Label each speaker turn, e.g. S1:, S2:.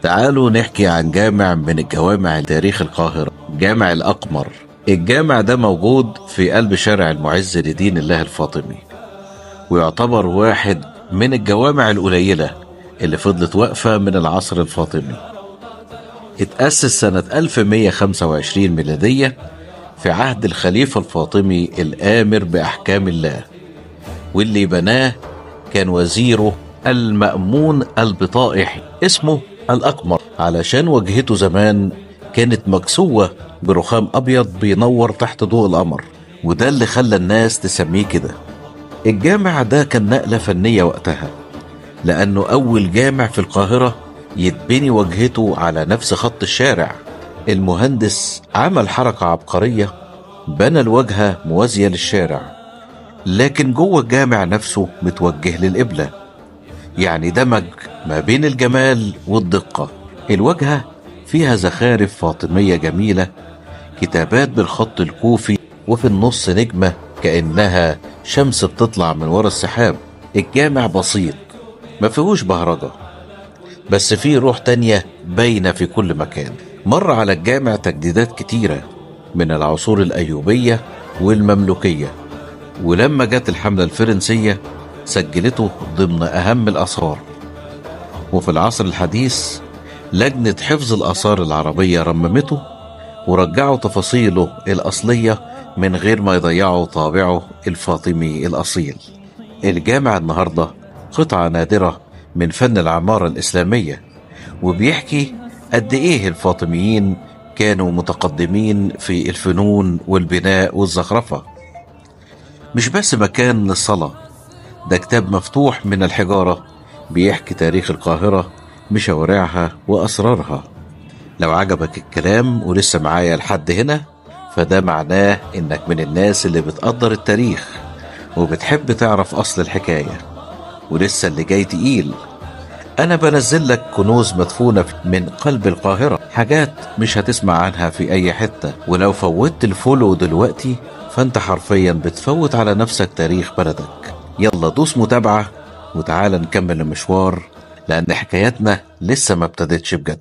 S1: تعالوا نحكي عن جامع من الجوامع تاريخ القاهرة، جامع الأقمر. الجامع ده موجود في قلب شارع المعز لدين الله الفاطمي، ويعتبر واحد من الجوامع القليلة اللي فضلت واقفة من العصر الفاطمي. اتأسس سنة 1125 ميلادية في عهد الخليفة الفاطمي الآمر بأحكام الله، واللي بناه كان وزيره المأمون البطائحي، اسمه الأقمر علشان واجهته زمان كانت مكسوة برخام أبيض بينور تحت ضوء القمر، وده اللي خلى الناس تسميه كده. الجامع ده كان نقلة فنية وقتها، لأنه أول جامع في القاهرة يتبني واجهته على نفس خط الشارع. المهندس عمل حركة عبقرية، بنى الواجهة موازية للشارع، لكن جوه الجامع نفسه متوجه للقبلة، يعني دمج ما بين الجمال والدقة. الواجهة فيها زخارف فاطمية جميلة، كتابات بالخط الكوفي، وفي النص نجمة كأنها شمس بتطلع من ورا السحاب. الجامع بسيط ما فيهوش بهرجة، بس فيه روح تانية باينة في كل مكان. مر على الجامع تجديدات كتيرة من العصور الأيوبية والمملوكية، ولما جت الحملة الفرنسية سجلته ضمن أهم الآثار. وفي العصر الحديث لجنة حفظ الآثار العربية رممته ورجعوا تفاصيله الأصلية من غير ما يضيعوا طابعه الفاطمي الأصيل. الجامع النهاردة قطعة نادرة من فن العمارة الإسلامية، وبيحكي قد إيه الفاطميين كانوا متقدمين في الفنون والبناء والزخرفة. مش بس مكان للصلاة، ده كتاب مفتوح من الحجارة بيحكي تاريخ القاهرة بشوارعها وأسرارها. لو عجبك الكلام ولسه معايا لحد هنا، فده معناه إنك من الناس اللي بتقدر التاريخ وبتحب تعرف أصل الحكاية، ولسه اللي جاي تقيل. أنا بنزل لك كنوز مدفونة من قلب القاهرة، حاجات مش هتسمع عنها في أي حتة. ولو فوتت ال follow دلوقتي فأنت حرفيا بتفوت على نفسك تاريخ بلدك. يلا دوس متابعة وتعالى نكمل المشوار، لأن حكاياتنا لسه ما ابتدتش بجد.